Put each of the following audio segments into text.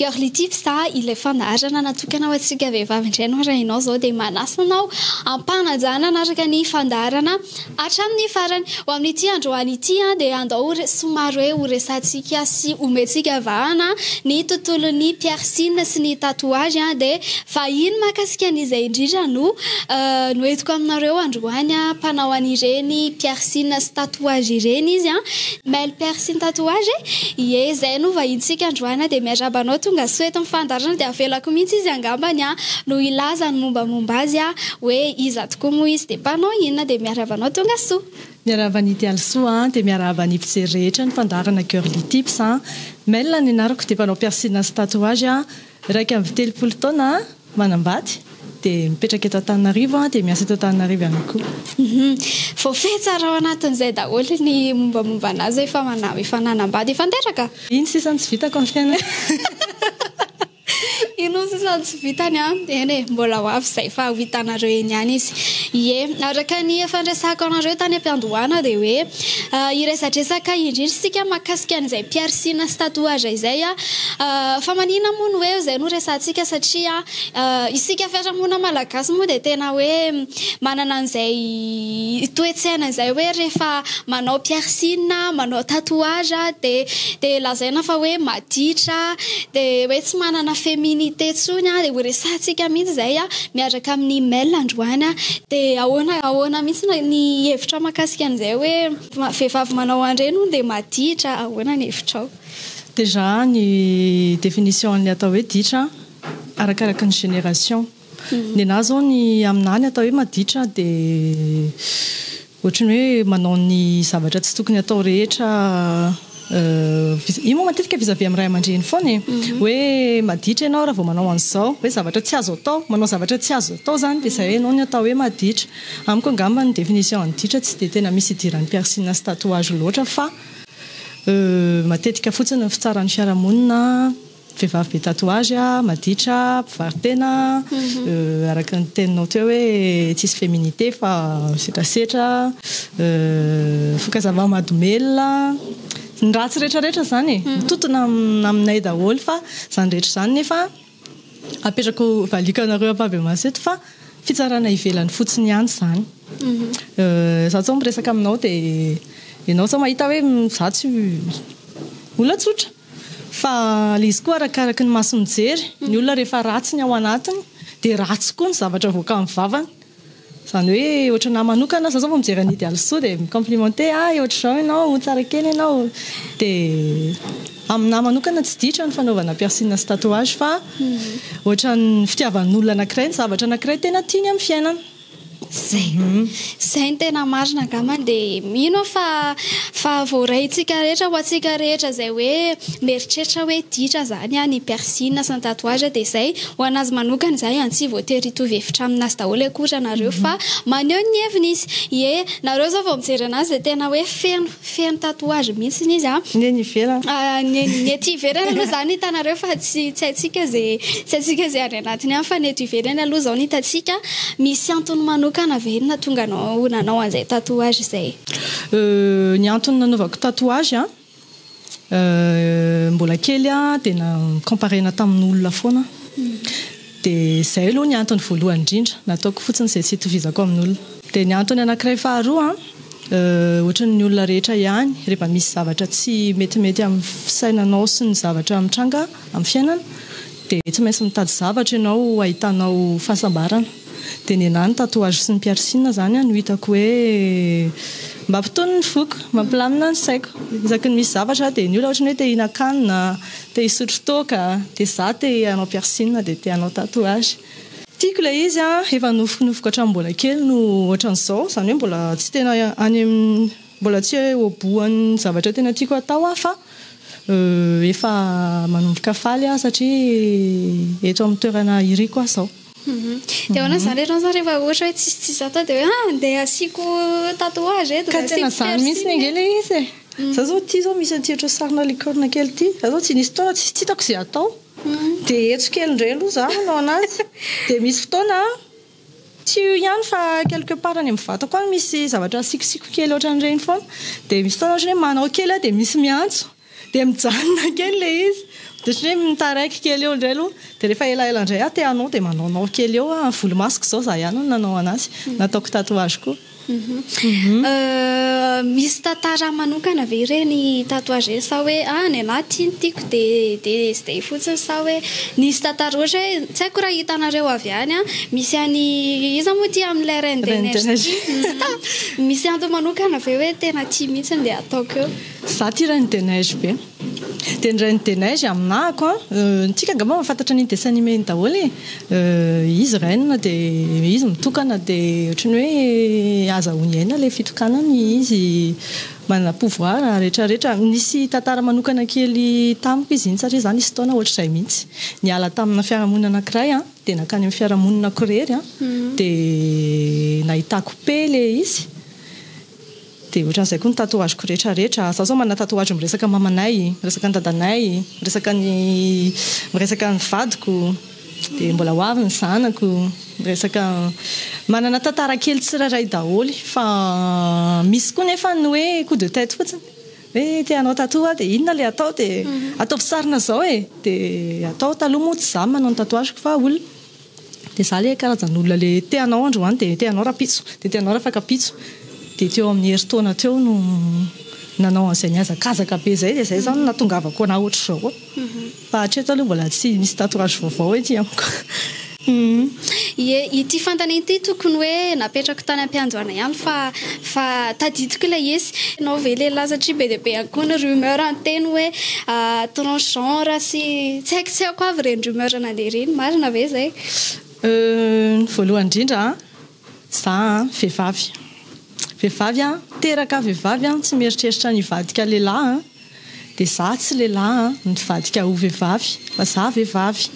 Girly Tips ilay fandaharana natokana ho antsika vehivavy indray no arahinao izao dia manasa anao am-panajana hanaraka ny fandaharana hatramin'ny farany. Ho amin'ity androany ity dia andao somary hoe ho resahantsika sy omentsika vahana ny tontolon'ny piercing sy ny tatouage dia vahiny mahakasika an'izay indrindra no noentiko aminareo androany, mpanao an'ireny piercing sy tatouage ireny izy. Mail piercing tatouage e! Ie, izay no vahintsika androany dia miarahaba anao tonga soa eto amin'ny fandaharana dia avelako mihitsy izy angambany no hilaza ny mombamomba azy hoe iza tokoa moa izy dia mpanao inona dia miarahaba anao tonga soa. Miarahaba an'i Idealisoa dia miarahaba ny mpijery rehetra ny fandaharana Girly Tips a! Mel ny anarako dia mpanao piercing sy tatouage 31 taona. Manambady dia mipetraka eto Antananarivo aho dia miasa eto Antananarivo ihany koa. Voafehy tsara ao anatin'izay daholo ny mombamomba anazy efa manao efa nanambady efa niteraka? Iny sisa no tsy vitako amin'ny fiainana. Iny hono sisa no tsy vitany an! Eny e, mbola ho avy izay fa ho hitanareo eny ihany izy. Ie, araka ny efa niresahako anareo tany am-piandohana dia hoe hiresadresaka indrindra isika mahakasika an'izay piercing sy tatouage izay an! Fa maninona moa no hoe izay no resahantsika satria isika fiarahamonina malagasy moa dia tena hoe manana an'izay toe-tsaina izay hoe rehefa manao piercing, manao tatouage dia dia lazaina fa hoe maditra, dia hoe tsy manana féminité intsony dia ho resahantsika mihitsy izay miaraka amin'i Mel androany. Dia ahoana ahoana mihitsy ny hevitrao mahakasika an'izay hoe vehivavy manao an'ireny hono dia maditra, ahoana ny hevitrao? Déjà ny définition an'ny atao hoe ditra arakaraky ny génération. Nenaha zao ny aminahy ny atao hoe maditra dia ohatry ny hoe manao ny zavatra tsy tokony atao rehetra, io moa matetika vis à vis amin'ny ray aman-dreny foana e, hoe maditra ianao raha vao manao an'izao, hoe zavatra tsy azo atao, manao zavatra tsy azo atao zany dia izay ianao no atao hoe maditra. Amiko angamba ny définition an'ny ditra tsy dia tena misy idiran'ny piercing sy tatouage loatra fa. Matetika fotsiny ny fitsaran'ny fiarahamonina, vehivavy be tatouage, maditra, mpivaro-tena, araka ny teninao teo hoe tsisy féminité fa misetrasetra, mifoka zava-mahadomelina, ny ratsy rehetrarehetra izany e, mitontona aminay daholo fa izany rehetra izany nefa Apetrako valiako anareo ampahibemaso eto fa fitsarana ivelany fotsiny ihany izany. Izaho zao miresaka aminao dia ianao zao mahita hoe izaho tsy olona tsotra. Fa ilay izy koa arakaraky ny maso mijery, ny olona rehefa ratsy ny ao anatiny dia ratsy koa ny zavatra avoaka amin'ny vavany. Izany hoe ohatranà manokana, za zao vao mijery an'i Idealisoa dia mi-complimenter ahy ohatr'izao ianao, tsara kely ianao. Dia aminà manokana tsy ditra ny fanaovana piercing sy tatouage fa ohatran'ny fitiavan'olona anankiray ny zavatra anankiray tena tiany amin'ny fiainana. Zay. Zay no tena marina angambany dia mino aho fa fa voaraintsika rehetra ho antsika rehetra izay hoe mieritreritra hoe ditra izany ny piercing sy ny tatouage dia izay Ho an'azy manokana izay an, tsy voatery hitovy hevitra aminazy daholo akory ianareo fa maneho ny heviny izy. Ie, nareo izao vao mijery anazy dia tena hoe feno, feno tatouage mihitsy izy an. Ny eny ivelany. Ny ny ety ivelany aloha izany hitanareo fa tsy tsy haintsika izay tsy haintsika izay any anatiny any fa ny eto ivelany aloha izao no hitantsika. Misy antony manokana ve nahatonga anao nanao an'izay tatouage izay? Ny antony nanaovako tatouage an, Mbola kely aho dia ni-comparer-na tamin'olona foana aho. Dia izay aloha ny antony voalohany indrindra, nataoko fotsiny izay tsy hitovizako amin'olona. Dia ny antony anankiray faharoa an, ohatran'ny olona rehetra ihany, rehefa misy zavatra tsy metimety amin'ny fisainanao sy ny zavatra mitranga amin'ny fiainana dia tsy maintsy mitady zavatra ianao ahitanao fahasambarana. Dia nenà ny tatouage sy ny piercing zany no hitako hoe mampitony ny foko, mampilamina ny saiko. Isaky ny misy zavatra dia ny olona ohatran'ny hoe te hihinan-kanina, te hisotro toaka, dia za te hanao piercing dia te hanao tatouage. Tiako ilay izy an, efa nofinofiko hatramin'ny mbola kely no ohatran'izao, izany hoe mbola tsy tena any amin'ny, mbola tsy au bout an'ny zavatra tena tiako hatao aho fa efa manomboka faly aho satria eto amin'ny toerana iriko aho izao. Dia ahoana izany ianao izany rehefa ohatra hoe tsisy tsisy atao dia hoe ah andeha asiako tatouage eto, Ka tena izany mihitsy ange ilay izy e! Za zao ity zao misy an'ity ohatran'ny sarina licorne kely ity, za zao tsy nisy fotoana tsisy tsy hitako izay atao, dia eto kely indray aloha za manao anazy, dia misy fotoana tsy io ihany fa quelque part any amin'ny vatako any misy zavatra asiakosiako kely ohatran'ireny foana, dia misy fotoana ohatran'ny hoe manao kely aho dia misy miantso. Dia mijanona kely ilay izy. Dia ohatran'ny hoe mitaraiky kely eo indray aloha. Dia rehefa elaela indray aho te hanao dia manaonao kely eo aho. Volomasoko izao izaho ihany no nanao an'azy. Nataoko tatouage koa. Misy tantara manokana ve ireny tatouage ireny sa hoe ah ny anah ity no tiako dia dia izay fotsiny sa hoe nisy tantara ohatra hoe tsy haiko raha hitanareo avy any an, misy an'i iza moa ity amin'ilay reine des neiges ity? Misy antony manokana ve hoe tena tia mihitsy dia ataoko eo? Za tia reine des neiges be. Dia ny reine des neiges aminahako an, tsika angamba mahafantatra an'iny dessin animé iny daholo e, izy reine dia izy mitokana dia ohatran'ny hoe azahoany aina ilay fitokanany izy manana pouvoir rehetra rehetra. Nisy tantara manokana kely tamiko izy iny satria za nisy fotoana ohatr'izay mihitsy, niala tamina fiarahamonina anankiray an, dia nankany amin'ny fiarahamoninako irery an, dia nahitako paix ilay izy. Dia ohatran'izay koa ny tatouage-ko rehetra rehetra. Za zao manana tatouage miresaka mamanay, miresaka ny dadanay, miresaka ny miresaka ny vadiko, dia mbola ho avy ny zanako, miresaka manana tantara kely tsirairay daholo fa misy koa nefa ny hoe coup de tête fotsiny hoe te hanao tatou aho dia inona ilay atao dia ataovy sarina zao e! dia atao, taloha moa tsy za no manao ny tatouage-ko fa olona. Dia za le karazan'olona le te hanao androany dia te hanao rahampitso, dia te hanao rafakampitso. Dia teo amin'ny herintaona teo no nanao an'izay nihazakazaka be izay dia izay izany no nahatongavako anà ohatr'izao. Fa hatreto aloha mbola tsy misy tatouage vaovao ety amiko. Ie, ity fanontaniana ity tokony hoe napetrako tany am-piandohana ihany fa fa tadidiko ilay izy. Ianao ve lehilahy satria be dia be ihany koa ny rumeur niteny hoe transgenre sy tsy haiko tsy haiko avy ireny rumeur nandeha ireny, marina ve izay? Ny voalohany indrindra an, za an vehivavy, vehivavy an, teraka vehivavy an, tsy mieritreritra ny hivadika lehilahy an. Dia za tsy lehilahy an, nivadika ho vehivavy, fa za vehivavy.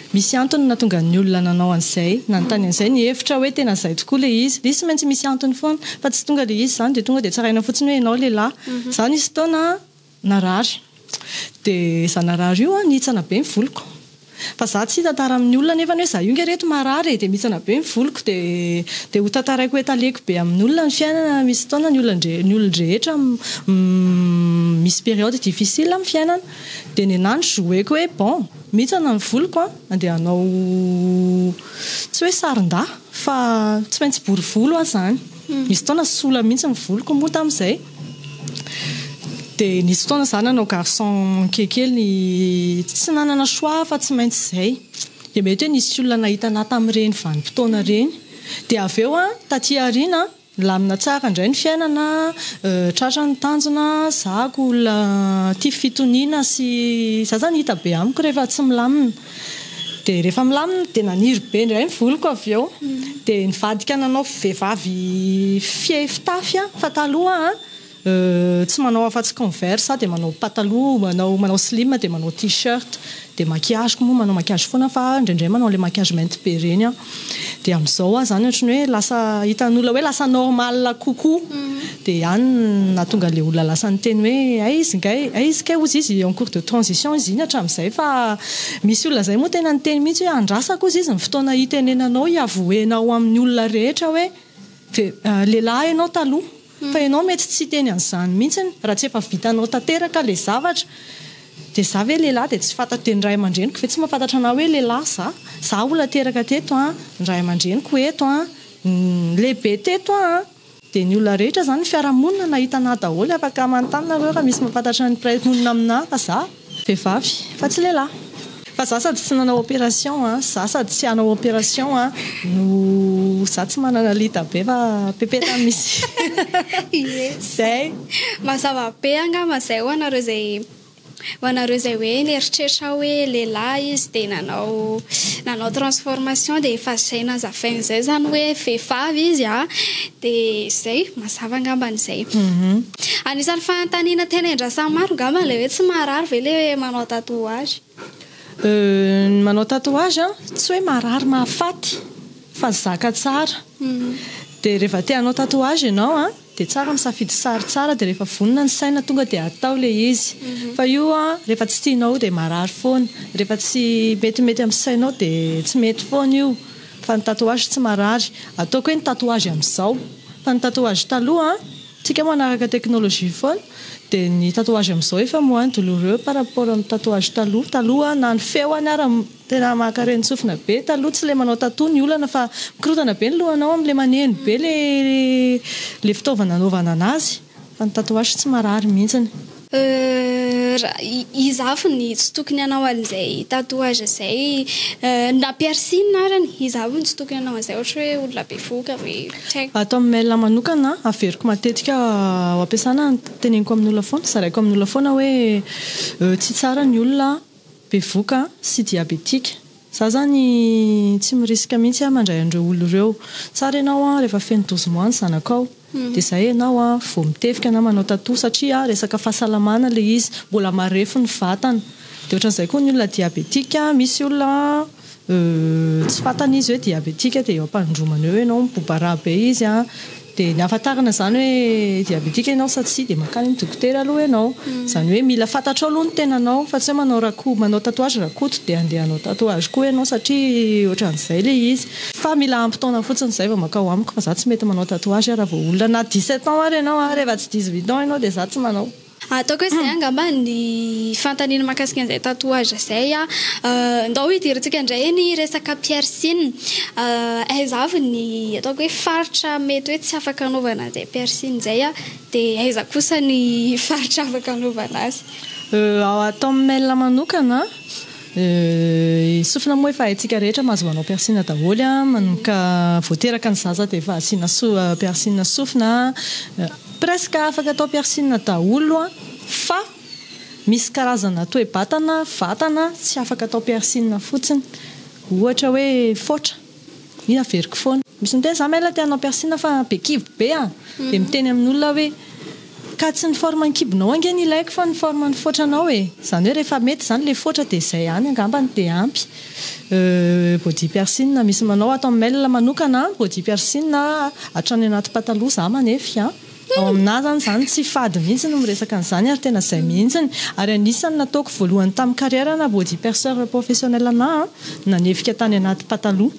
Misy antony nahatonga ny olona nanao an'izay, nanontany an'izay, nihevitra hoe tena izay tokoa ilay izy. Ilay izy tsy maintsy misy antony foana, fa tsy tonga ilay izy izany dia tonga dia tsaraina fotsiny hoe ianao lehilahy. Za nisy fotoana narary, dia za narary io an, nihitsana be ny voloko. Fa za tsy hitantara amin'ny olona nefany hoe za io nge reto marary e, dia mihitsana be ny voloko dia dia ho tantaraiko ho etaleko be amin'ny olona ny fiainana, misy fotoana ny olona ny olon-drehetra misy période difficile amin'ny fiainana, dia nenah ny jouer-ko hoe bon mihitsana ny voloko an, andeha hanao tsy hoe sarin-dahy fa tsy maintsy bory volo aho zany, misy fotoana sola mihitsy ny voloko moa tamin'izay. Dia nisy fotoana za nanao garçon manqué kely, tsy nanana choix aho fa tsy maintsy izay. Dia mety hoe nisy olona nahita anah tamin'ireny vanim-potoana ireny. Dia avy eo an, taty aoriana, nilamina tsara indray ny fiainana, tratra ny tanjona, za ko olona tia fitoniana sy, za zany hita be amiko rehefa tsy milamina. Dia rehefa milamina dia naniry be indray ny voloko avy eo. Dia nivadika nanao vehivavy fie fitafy aho fa taloha aho tsy manao afa-tsy converse aho dia manao pataloha, manao manao slim dia manao t-shirt. Dia maquillage-ko moa manao maquillage foana fa indraindray manao ilay maquillage mainty be ireny aho. Dia amin'izao aho izany ohatran'ny hoe lasa hitan'olona hoe lasa normal kokoa. Dia any no nahatonga an'ilay olona lasa niteny hoe hay izy ngay, hay izy kay hozy izy en cours de transition izy iny hatramin'izay fa misy olona izay moa tena niteny mihitsy hoe andrasako hozy izy ny fotoana hitenenanao hiavoenao amin'ny olona rehetra hoe lehilahy ianao taloha fa ianao mety tsy hiteny an'izany mihitsy raha tsy efa vitanao tanteraka ilay zavatra. Dia za ve lehilahy dia tsy fantatro dia ny ray aman-dreniko ve tsy mahafantatra anah hoe lehilahy za? Za olona teraka teto an, ny ray aman-dreniko eto an, lehibe teto aho an, dia ny olona rehetra zany ny fiarahamonina nahita anah daholo afaka manontany nareo raha misy mahafantatra ny mpiray monina aminah fa za vehivavy fa tsy lehilahy. Fa za sady tsy nanao opération an, za sady tsy hanao opération an, no za tsy manana lita be fa pepeta misy. Ie. Zay. Mazava be angamba zay ho anareo zay ho anareo izay hoe nieritreritra hoe lehilahy izy dia nanao nanao transformation dia efa zay nazavainy izay izany hoe vehivavy izy a, dia izay, mazava angambany izay. Anisan'ny fanontaniana tena iandrasan'ny maro angamba ilay hoe tsy maharary ve ilay manao tatouage? Ny manao tatouage an, tsy hoe marary mahafaty fa zaka tsara. Dia rehefa te hanao tatouage ianao an, Dia tsara misafidy sary tsara dia rehefa vonona ny saina tonga dia atao ilay izy. Fa io an, rehefa tsy tianao dia marary foana, rehefa tsy metimety amin'ny sainao dia tsy mety foana io. Fa ny tatouage tsy marary. Ataoko hoe ny tatouage amin'izao. Fa ny tatouage taloha an. Tsika manaraka technologie foana, dia ny tatouage amin'izao efa moins douloureux par rapport amin'ny tatouage taloha. Taloha na ny feony ara tena mahakarenin-tsofina be. Taloha tsy le manao tatou ny olana fa mikorotana be ny lohanao amin'le maneno be le fitaovana anaovana anazy. Fa ny tatouage tsy marary mihitsiny. Raha iza avy ny tsy tokony hanao an'izay tatouage izay na piercing arany, iza avy no tsy tokony hanao an'izay ohatra hoe olona bevohoka ve, tsy haiko. Ato amin'ny mail manokana, averiko matetika ao am-piasana, teneniko amin'olona foana, zaraiko amin'olona foana hoe tsy tsara ny olona bevohoka sy diabetika. Za zany tsy mi-risque mihitsy aho mandray an'ireo olona ireo. Tsara ianao rehefa feno 12 mois ny zanakao. Dia zay ianao vao mitevika na manao tatou satria resaka fahasalamana ilay izy, mbola marefo ny vatana. Dia ohatran'izay koa ny olona diabetika, misy olona tsy fantany izy hoe diabetika dia eo am-panindromana eo ianao miboba rà be izy an. Dia ny ahafantarana izany hoe diabetika ianao sa tsia dia mankany amin'ny dokotera aloha ianao. Izany hoe mila fantatrao aloha ny tenanao fa tsy hoe manao rako, manao tatouage rakoto dia handeha hanao tatouage koa ianao satria ohatran'izay ilay izy. Fa mila ampy taona fotsiny izay vao mankao amiko fa za tsy mety manao tatouage raha vao olona na 17 ans ary ianao an, rehefa tsy 18 ans ianao dia za tsy manao. Ataoko hoe izay angamba ny fanontaniana mahakasika an'izay tatouage izay. Ndao hidirantsika indray ny resaka piercing. Aiza avy ny ataoko hoe faritra mety hoe tsy afaka anaovana an'izay piercing izay dia aiza kosa ny faritra afaka anaovana azy? Ao ato amin'ny mail manokana, sofina moa efa haintsika rehetra mahazo manao piercing daholo, manomboka vao teraka ny zaza dia efa asiana piercing sofina. Presque afaka atao piercing daholo an, fa misy karazana toe-batana, vatana, tsy afaka atao piercing fotsiny. Ohatra hoe foatra, iny averiko foana. Misy miteny za mail te hanao piercing fa be kibo be an, dia miteny amin'olona aho hoe ka tsy ny forme ny kibonao ange no ilaiko fa ny forme ny foatranao e! Izany hoe rehefa mety izany ilay foatra dia izay ihany angambany dia ampy. Body piercing, misy manao ato amin'ny mail manokana an, body piercing hatrany anaty pataloha za manefy an, ao aminà zany zany tsy fady mihitsy ny miresaka an'izany ary tena zay mihitsiny, ary anisan'ny nataoko voalohany tamin'ny carrière na body perceur professionnel anà an, nanefika tany anaty pataloha,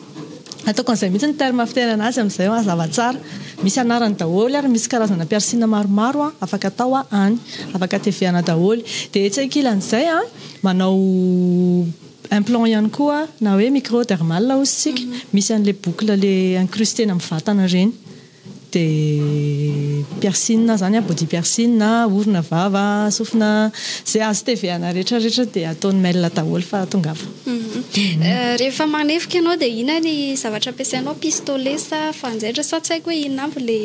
ataoko an'izay mihitsy ny terme fitenenana azy amin'izay mazava tsara, misy anarany daholo ary misy karazana piercing maromaro an afaka atao any, afaka tevehana daholo, dia etsy ankilan'izay an manao Implant ihany koa na hoe micro dermal hozy tsika, misy an'le boucle le incrustena amin'ny vatana ireny, de piercing zany an, body piercing, orona, vava, sofina, ze azo tevehana rehetra rehetra de ataony mail daholo fa tongava. Rehefa manefoka ianao dia inona ny zavatra ampiasainao, pistolet sa fanjaitra sa tsy haiko hoe inona avy le.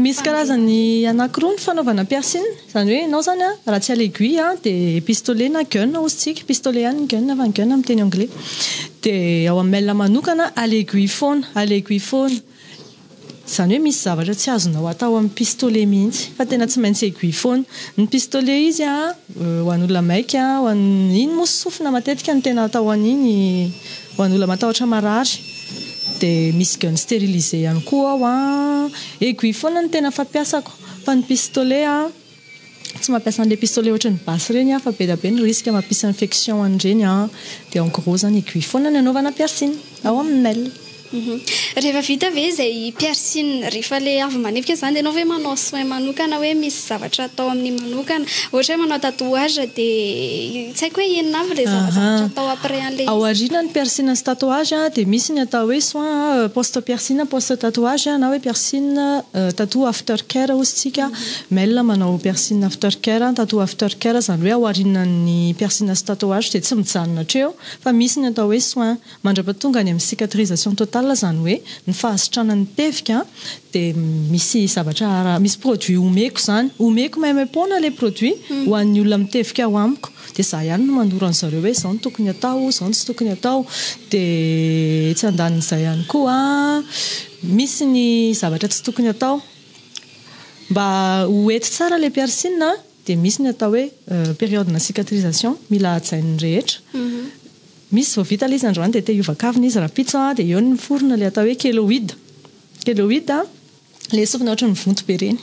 Misy karazany anakiroa ny fanaovana piercing. Izany hoe ianao izany an, raha tsy à l'aiguille an, dia pistolet na gun hozy tsika, pistolet ihany ny gun fa ny gun amin'ny teny anglais. Dia ao amin'ny mail manokana à l'aiguille foana, à l'aiguille foana. Izany hoe misy zavatra tsy azonao atao amin'ny pistolet mihitsy fa tena tsy maintsy aiguille foana. Ny pistolet izy an, ho an'olona maika, ho an'ny, iny moa sofina matetika no tena atao an'iny, ho an'olona matahotra marary. Dia misy gun stérilisé ihany koa ao an, aiguille foana no tena fampiasako. Fa ny pistolet an, tsy mampiasa an'ilay pistolet ohatry ny basy ireny aho fa be dia be ny risque mampisy infection an'ireny an, dia en gros zany aiguille foana ny anaovana piercing ao amin'ny mail. Rehefa vita ve izay piercing rehefa le avy manefika zany dia ianao ve manao soin manokana hoe misy zavatra atao amin'iny manokana ohatra hoe manao tatouage dia tsy haiko hoe inona avy le zavazavatra atao après an'ilay izy. Aoriana ny piercing sy tatouage dia misy ny atao hoe soin post piercing post tatouage na hoe piercing Tattoo after care hozy tsika, Mel manao piercing after care, tattoo after care izany hoe aorianan'ny piercing sy tatouage dia tsy mijanona hatreo fa misy ny atao hoe soin mandrapatonga any amin'ny cicatrisation totale izany hoe ny fahasitranan'ny tevika dia misy zavatra misy produit omeko izany, omeko maimaimpoana ilay produit ho an'ny olona mitevika ao amiko dia za ihany no manoro an'zareo hoe izao no tokony atao, izao no tsy tokony atao dia etsy andanin'izay ihany koa Misy ny zavatra tsy tokony atao. Mba ho hety tsara ilay piercing dia misy ny atao hoe période-na cicatrisation mila hajain'ny rehetra. Misy vao vita ilay izy androany dia te hiova kavina izy rahampitso dia eo no miforona ilay atao hoe keloïde. Keloïde, ilay sofina ohatran'ny vonto be ireny.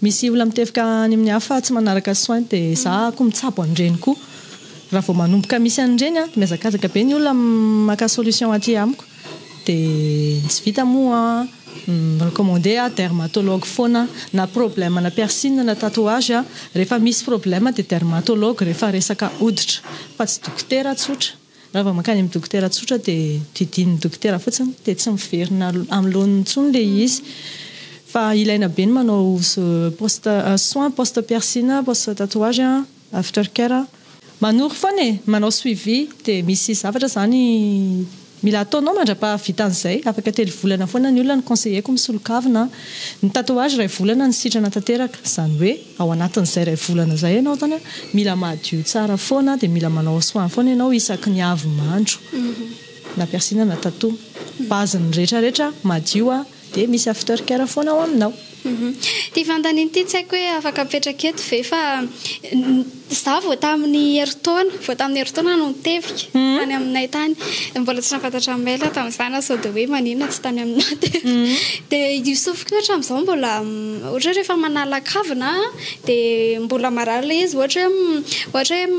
Misy olona mitevika any amin'ny hafa tsy manaraka soin dia za koa mitsabo an'ireny koa. Raha vao manomboka misy an'ireny dia mihazakazaka be ny olona maka solution aty amiko. Dia ny tsy vita moa Mi-recommander aho dermatologue foana na problème na piercing na tatouage a, rehefa misy problème dia dermatologue rehefa resaka hoditra fa tsy dokotera tsotra. Raha vao mankany amin'ny dokotera tsotra dia didian'ny dokotera fotsiny dia tsy miverina amin'ny laoniny intsony ilay izy. Fa ilaina be ny manao post soin post piercing, post tatouage, after care. Manoro foana e! Manao suivi dia misy zavatra izany mila ataonao mandra-pahavitan'izay, afaka telo volana foana ny olona no conseiller-ko misolo kavina, ny tatouage iray volana no sitrana tanteraka, izany hoe ao anatin'izay iray volana izay ianao izany mila madio tsara foana dia mila manao soin foana ianao isaky ny avy mandro, na piercing na tatou, base-ny rehetra rehetra madio dia misy after care foana ao aminao. Ity fanontaniana ity tsy haiko hoe afaka apetraka eto ve fa za vao tamin'ny herintaona, vao tamin'ny herintaona no nitevika tany aminay tany, mbola tsy nahafantatra mail aho tamin'izany na sao dia hoe maninona tsy tany aminà teto. Dia io sofiko io hatramin'izao mbola ohatra hoe rehefa manala kavina dia mbola marary ilay izy, ohatra hoe ohatra hoe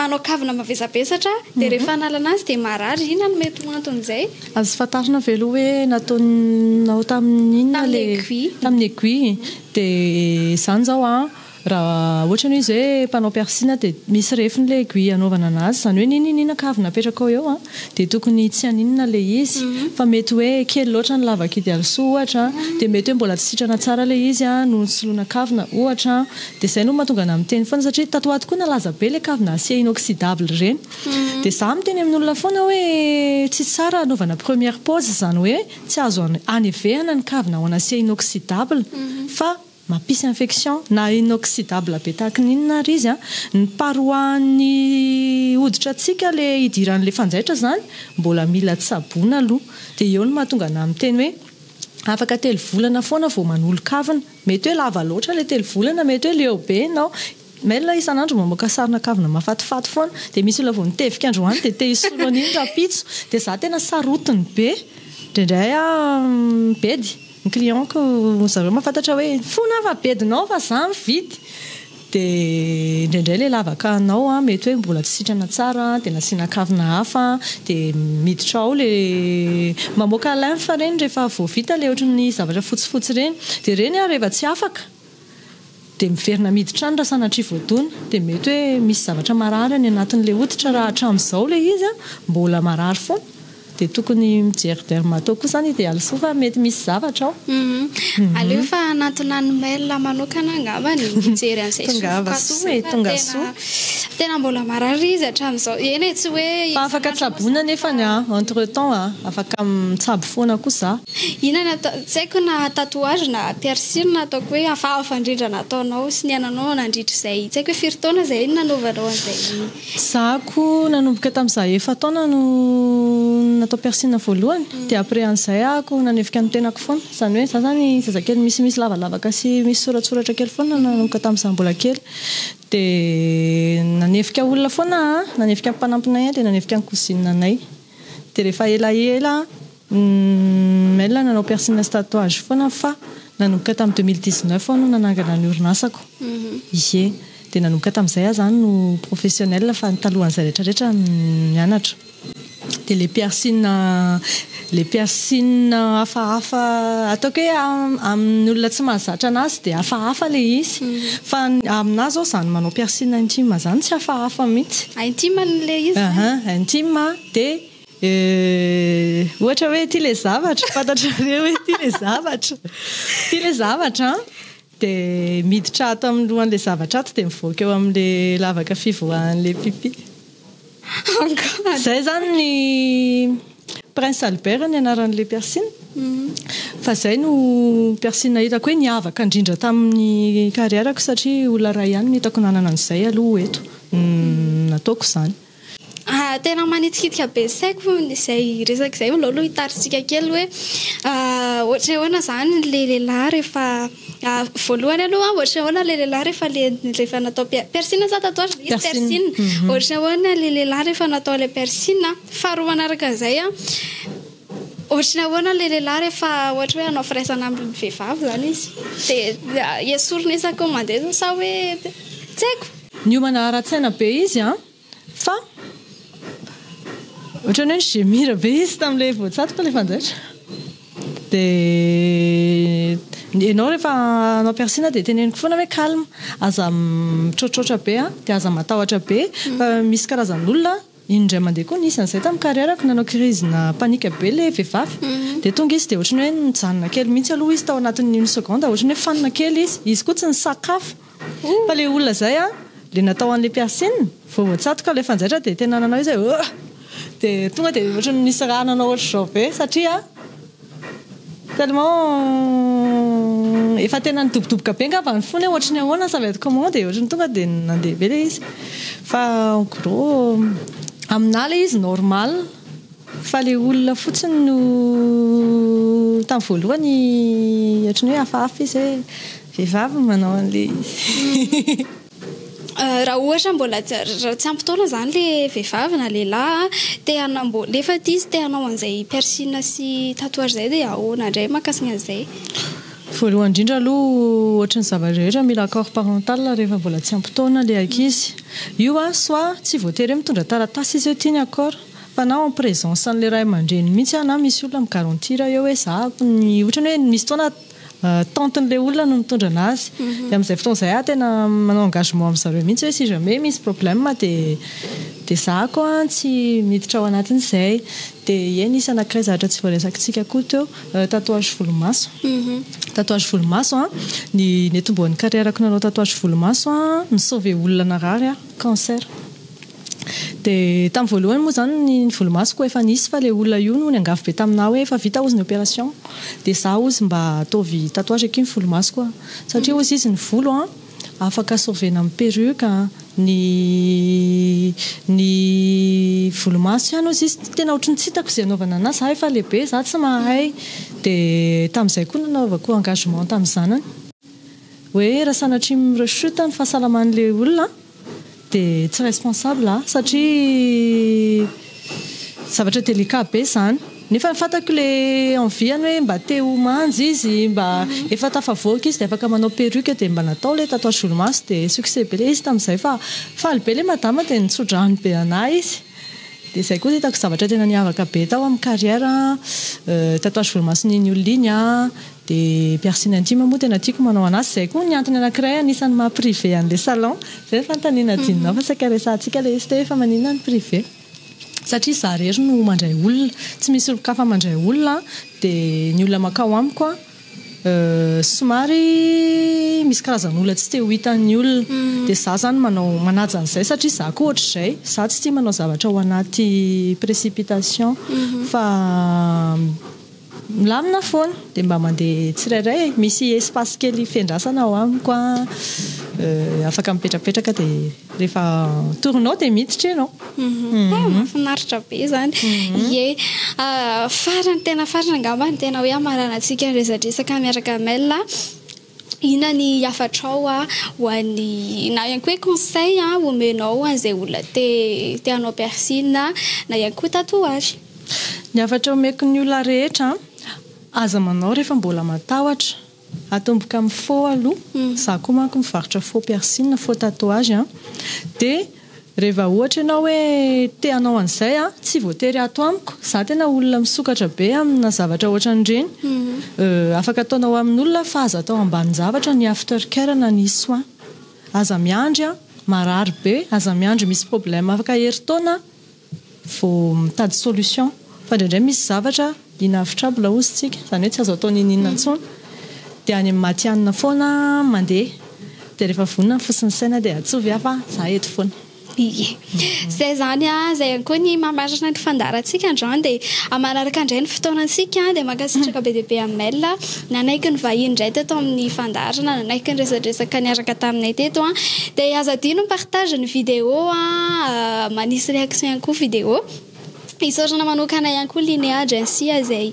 manao kavina mavesabesatra dia rehefa hanala anazy dia marary, inona no mety ho anton'izay? Azo fantarina ve aloha hoe nataonao tamin'ny inona le. Tamin'ny aiguille. Tamin'ny aiguille. Dia izany izao an, raha ohatra anie izy hoe mpanao piercing dia misy refiny ilay aiguille anaovana anazy, izany hoe n'inona n'inona kavina apetrakao eo an, dia tokony tsy haninona ilay izy, fa mety hoe kely loatra ny lavaka idealisoa ohatra, dia mety hoe mbola tsy sitrana tsara ilay izy an, noho ny soloina kavina ohatra, dia izay no mahatonga anah miteny foana satria tato ho ato koa nalaza be ilay kavina acier inoxydable ireny. Dia za miteny amin'olona foana hoe tsy tsara anaovana première pose izany hoe tsy azo anevehana ny kavina ao en acier inoxydable fa mampisy infection na inoxydable be tahaky ny inona ary izy an, ny paroi ny hoditra antsika le idiran'le fanjaitra izany mbola mila tsaboina aloha dia eo no mahatonga anah miteny hoe afaka telo volana foana vao manolo kavina, mety hoe lava loatra le telo volana, mety hoe leo be ianao, Mail isan'andro mamoaka sarina kavina mahafatifaty foana dia misy olona vao nitevika androany dia te hisolo an'iny rahampitso dia za tena sarotiny be indraindray aho mibedy ny client-ko zareo mahafantatra hoe fona aho fa bedinao fa za mividy dia indraindray ilay lavaka anao mety hoe mbola tsy sitrana tsara dia nasiana kavina hafa dia miditra ao ilay mamoaka lymphe ireny rehefa vao vita ilay ohatran'ny zavatra fotsifotsy ireny dia ireny rehefa tsy afaka Dia miverina miditra any raha sanatria voadona. Dia mety hoe misy zavatra marary any anatin'ilay hoditra raha hatramin'izao ilay izy mbola marary foana. Dia tokony mijery dermato koa izany i Idealisoa fa mety misy zavatra ao. Aleo fa hanantona an'i Mail manokana angambany hijery an'izay Tongava soa e, tonga soa. Tena mbola marary izy hatramin'izao. Eny e, tsy hoe Fa afaka tsaboina anefany an, entre temps an, afaka mitsabo foana koa za. Inona no atao, tsy haiko na tatouage na piercing na ataoko hoe hafahafa indrindra nataonao sy niainanao nandritra izay, tsy haiko hoe firy taona izay no nanaovanao an'izay. Za ko nanomboka tamin'ny za efa-taona no natao piercing voalohany dia après an'izay aho ko nanevika ny tenako foana, izany hoe za zany zazakely misimisy lavalavaka sy misy soratsoratra kely foana nanomboka tamin'ny za mbola kely dia nanevika olona foana aho, nanevika ny mpanampinay aho dia nanevika ny cousine anay dia rehefa elaela Mail nanao piercing sy tatouage foana fa nanomboka tamin'ny 2019 aho no nanangana ny orinasako. Ie. Dia nanomboka tamin'izay aho izany no professionnel fa ny talohan'izay rehetra rehetra nianatra. Dia ilay piercing ilay piercing hafahafa ataoko hoe amin'ny olona tsy mahazatra an'azy dia hafahafa ilay izy. Fa aminà izao izany manao piercing intime izany tsy hafahafa mihitsy. Intime ilay izy izany? Aha, intime dia Eh, ohatra hoe ity ilay zavatra, fantatrareo hoe ity ilay zavatra. Ity ilay zavatra an, dia miditra ato amin'ny lohan'ilay zavatra ato dia mivoaka eo amin'ilay lavaka fivoahan'ilay pipi. Izay izany ny Prince Albert ny anaran'ilay piercing. Fa izay no piercing hitako hoe niavaka indrindra tamin'ny carrière-ko satria olona iray ihany no hitako nanana an'izay aloha eto. Nataoko izany. Ah, tena manitikitika be saiko izay resaka izay, aleo aloha hitaritsika kely hoe ohatry ny ahoana izany le lehilahy rehefa voalohany aloha ohatry ny ahoana le lehilahy rehefa le rehefa natao piercing sa tatouage le izy piercing, ohatry ny ahoana le lehilahy rehefa natao ilay piercing, faharoa manaraka an'izay an, ohatry ny ahoana le lehilahy rehefa ohatra hoe hanao firaisana amin'ny vehivavy izany izy, dia esorina isaky ny mandeha sa hoe tsy haiko. Niomana ara-tsaina be izy an! Fa ohatran'ny hoe ni-gémir be izy tamin'ilay voatsatoka ilay fanjaitra. Dia. Ianao rehefa hanao piercing dia teneniko foana hoe calme, aza mitroatroatra be an, dia aza matahotra be fa misy karazan'olona, indray mandeha koa nisy an'izay tamin'ny carrière-ko, nanao crise-na panique be ilay vehivavy, dia tonga izy dia ohatran'ny hoe nijanona kely mihitsy aloha izy tao anatin'ny une seconde, ohatran'ny hoe fanina kely izy, izy koa tsy nisakafo, fa ilay olona izay an, ilay natao an'ilay piercing, vao voatsatoka ilay fanjaitra dia tena nanao izy hoe oh! Dia tonga dia ohatran'ny nisy rà nanao ohatr'izao be satria tellement efa tena nidobodoboka be angamba ny fony hoe ohatran'ny ahoana ça va être comment dia ohatran'ny tonga dia nandeha be ilay izy. Fa en gros aminà ilay izy normal fa ilay olona fotsiny no tamin'ny voalohany ohatran'ny hoe hafahafa izy hoe vehivavy no manao an'ilay izy. Raha ohatra mbola raha tsy ampy taona izany ilay vehivavy na lehilahy te hanambo nefa ity izy te hanao an'izay piercing sy tatouage izay dia ahoana indray mahakasika an'izay? Voalohany indrindra aloha ohatry ny zava-drehetra mila accord parental rehefa mbola tsy ampy taona ilay ankizy. Io an soit tsy voatery hoe mitondra taratasy izy hoe ity ny accord fa na en présence an'ilay ray aman-dreny mihitsy an na misy olona mi-garantir eo hoe za ny ohatrany hoe misy fotoana Tante-n'ilay olona no mitondra anazy. Dia amin'izay fotoana izay aho tena manao engagement amin-dry zareo mihitsy hoe si jamais misy problème dia dia za koa tsy miditra ao anatin'izay. Dia ie nisy anankiray zavatra tsy voaresakitsika koa teo, tatouage volomaso. Tatouage volomaso an, ny nitomboan'ny carrière-ko nanao tatouage volomaso an, ni-sauver olona narary aho, cancer. Dia tamin'ny voalohany moa izany ny volomasoko efa nisy fa ilay olona io no niangavy be taminà hoe efa vita hozy ny opération dia za hozy mba ataovy tatouage akia ny volomasoko a! satria hozy izy ny volo an afaka sauver-na amin'ny perruque an, ny ny volomaso ihany hozy izy tena ohatran'ny tsy hitako izay anaovana an'azy za efa lehibe za tsy mahay dia tamin'izay koa nanaovako engagement tamin'ny zanany hoe raha sanatria mi-rechute ny fahasalaman'ilay olona an! Dia tsy responsable aho satria zavatra délicat be izany. Nefa fantako le envie-ny hoe mba te ho manja izy, mba efa tafavoaka izy dia afaka manao perruque dia mba natao le tatouage volomaso dia succès be le izy tamin'izay fa faly be le madama dia nitsodrano be anah izy. Dia izay koa hitako zavatra tena niavaka be tao amin'ny carrière, tatouage volomason'iny olona iny an. Dia piercing intime moa tena tiako manao anazy, izay koa ny antony anankiray anisan'ny maha privé an'ilay salon, izay ny fanontaniana adinonao fa saika resahantsika ilay izy teo hoe fa maninona no privé? Satria izaho irery no mandray olona, tsy misy olon-kafa mandray olona dia ny olona mankao amiko an somary misy karazan'olona tsy te ho hitan'ny olona, dia izaho izany manao manaja an'izay satria izaho koa ohatr'izay, izaho tsy tia manao zavatra ao anaty précipitation fa. Milamina foana dia mba mandeha tsirairay e, misy espace kely fiandrasana ao amiko an, afaka mipetrapetraka dia rehefa torinao dia miditra ianao. Mahafinaritra be izany. Ie, farany tena farany angamba ny tena hoe hamaranantsika ny resadresaka miaraka amin'i Mel, inona ny hafatrao ho an'ny na ihany koa hoe conseil omenao ho an'izay olona te te hanao piercing na ihany koa tatouage? Ny hafatra omeko ny olona rehetra an, aza manao rehefa mbola matahotra, atomboka amin'ny faux aloha, za koa manko mivarotra faux piercing, faux tatouage an, dia rehefa ohatra ianao hoe te hanao an'izay an, tsy voatery ato amiko, za tena olona misokatra be amina zavatra ohatran'ireny, afaka ataonao amin'olona fa aza atao ambanin-javatra ny after care na ny soins, aza miandry an, marary be, aza miandry misy problème afaka herintaona. vao mitady solution fa indraindray misy zavatra inevitable hozy tsika, izany hoe tsy azo atao n'inon'inona intsony dia any amin'ny matihanina foana mandeha dia rehefa vonona ny fo sy ny saina dia antsovy aho fa za eto foana. Ie. Zay izany an, zay ihany koa ny mamarana ny fandaharantsika androany dia manaraka indray ny fotoanantsika dia mankasitraka be dia be an'i Mel nanaiky ny vahiny indray teto amin'ny fandaharana, nanaiky niresadresaka niaraka taminay teto an. Dia aza adino mi-partage ny vidéo an, manisy réaction ihany koa vidéo. Isaorana manokana ihany koa Linea Agency izay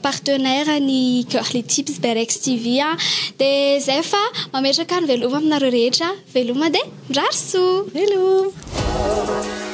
partenaire ny Girly Tips Berex TV an. Dia izay fa mametraka ny veloma aminareo rehetra. Veloma dia mirary soa. Veloma.